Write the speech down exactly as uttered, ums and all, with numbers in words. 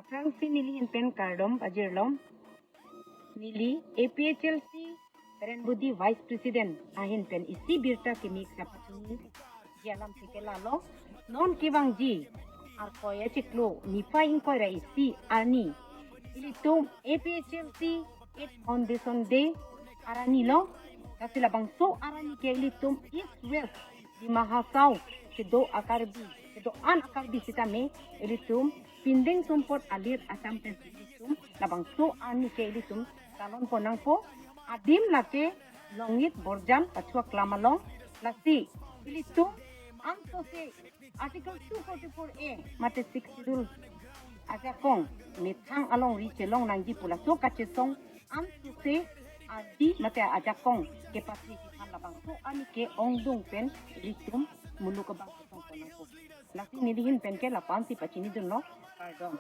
Aphrangsi neli ahin pen kardom pajirlong. Neli A P H L C Renbudi Vice President ahin pen isi birta kimi kapachini ji alam si ke lalo. Non kevangji Arkoi achiklo niphai ingkoi ra isi arni ilitum A P H L C eighth Foundation Day arni lo. Lasi labangso arni ke ilitum East West Dima Hasao kedo a-Karbi, kedo-an a-Karbi sitame ilitum pindeng sumpot alir asam pen ilitum labangso arni ke ilitum talon pon nangpo. Adim lake Longit Borjan Pachua Klam along. Lasi ilitum ansose Article two forty-four A mate Sixth Schedule ajakong methang alongri chelong nangji pu laso kachesong ansose adi mate ajakong kepathiji aphan labangso arni ke ongdung pen ilitum muluk abang kesong pon nangpo. Lasi neli ahin pen ke lapu-an si pachinidunlo. Kardom.